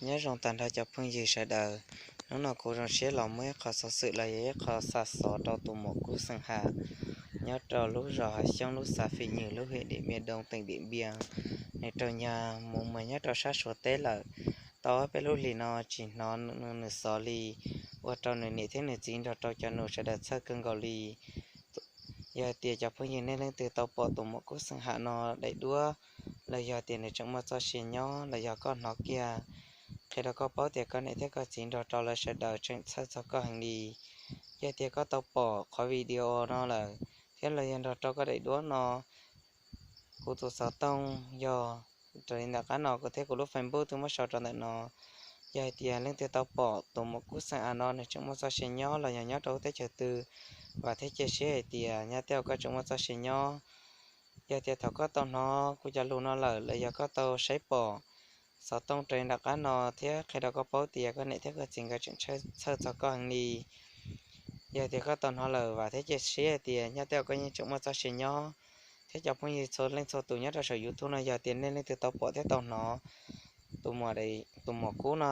Nyob zoo tag nrho cov phooj ywg sawv daws, hnub no kuv zoo siab los muab ib qho xov xwm los yog ib qho xa xov rau tus muam Kub Xeem Ham nyob rau lub zos Hav Xyoob lub xav Fim Nyws lub hiam Diam Npias Doo teem Diam Npias. Nws raug nyag mus mas nyob rau sab Suav teb lawm. Tau ob peb lub hlis no tsis hnov nws xov li, ua rau nws niam thiab nws txiv nrog rau cov nus sawv daws txhawj kawg nkaus li. Yog hais tias cov phooj ywg nej leej twg tau pom tus muam Kub Xeem Ham no daim duab, los yog tias nws tseem muaj txoj sia nyob los yog koj hnov kiag, qhia rau koj paub tias koj niam thiab koj txiv nrog rau lawv sawv daws tseem txhawj txog koj heev li. Yog tias koj tau pom qhov video no lawm thiab los yog nrog rau koj daim duab no, kuv tus xov tooj yog raws li nram qab no kuv thiab kuv lub Facebook twb muab sau rau ntawm no. Yog hais tias leej twg tau pom tus muam Kub Xeem Ham no nws tseem muaj txoj sia nyob los yog nyob rau lub teb chaws twg, vam thiab cia siab hais tias nyab tej uas koj tseem muaj txoj sia nyob. Yog tias thaum koj tau hnov kuv cov lus no lawm los yog koj tau saib pom xov tooj raws li nram qab no thiab qhia rau koj paub tias koj niam thiab koj txiv nkawd tseem txhawj txog koj heev li. Yog tias koj tau hnov lawm vam thiab cia siab hais tias nyab tej uas koj yeej tseem muaj txoj sia nyob. Thiab cov phooj ywg txhua leej txhua tus nyob rau saum YouTube no yog tias nej leej twg tau pom thiab tau hnov tus muam Kub no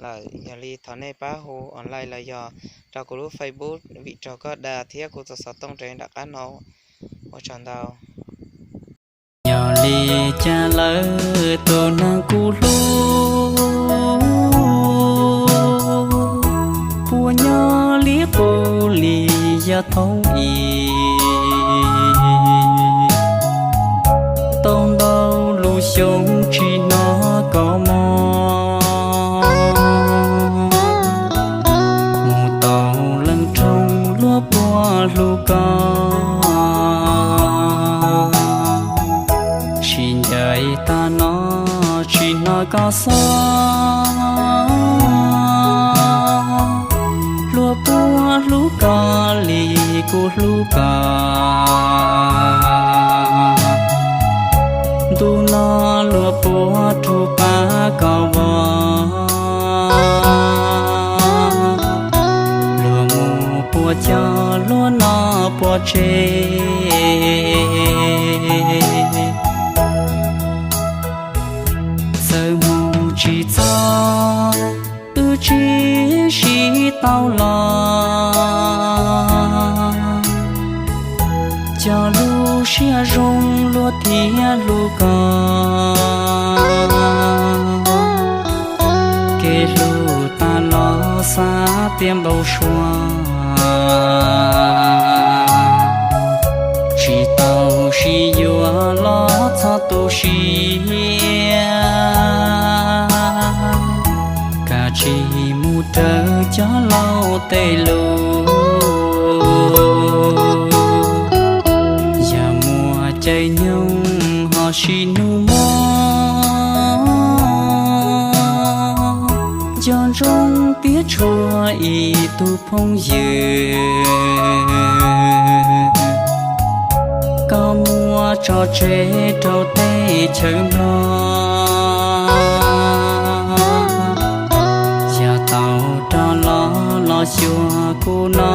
lawm, yog li thov nej pab hu online los yog rau kuv lub Facebook vim raug koj dag thiab kuv tus xov tooj raws li nram qab no. Ua tsaug ntau. Yog li cas lawm tus neeg kuv hlub, puas nyob li qub li yog thaum ub, tau ntau lub xyoo tsis hnov koj mog. Mus tau leej rooj luag puag hlub koj, sib ncaim tag no tsis hnov koj xob. Luag puag hlub koj li kuv hlub koj, ntu no luag puag rub pab koj vog. Luag mus puag cog luag noj puag tseg, txawm mus tsis txog wb tsis sib tau los. Cog lub siab zoo luag thiaj hlub koj, kev hlub tas los xav tias npau suav. Tsis tau sib yuav los txhob tu siab, kav tsij mus raws cov laus tej lus. Yog muaj caij nyoog ho sib hnub mog, nco ntsoov piav tshuav ib tug phooj ywg, koj muab tso tseg rau teb chaws Nplog. Yog tau rov los los xyuas kuv no,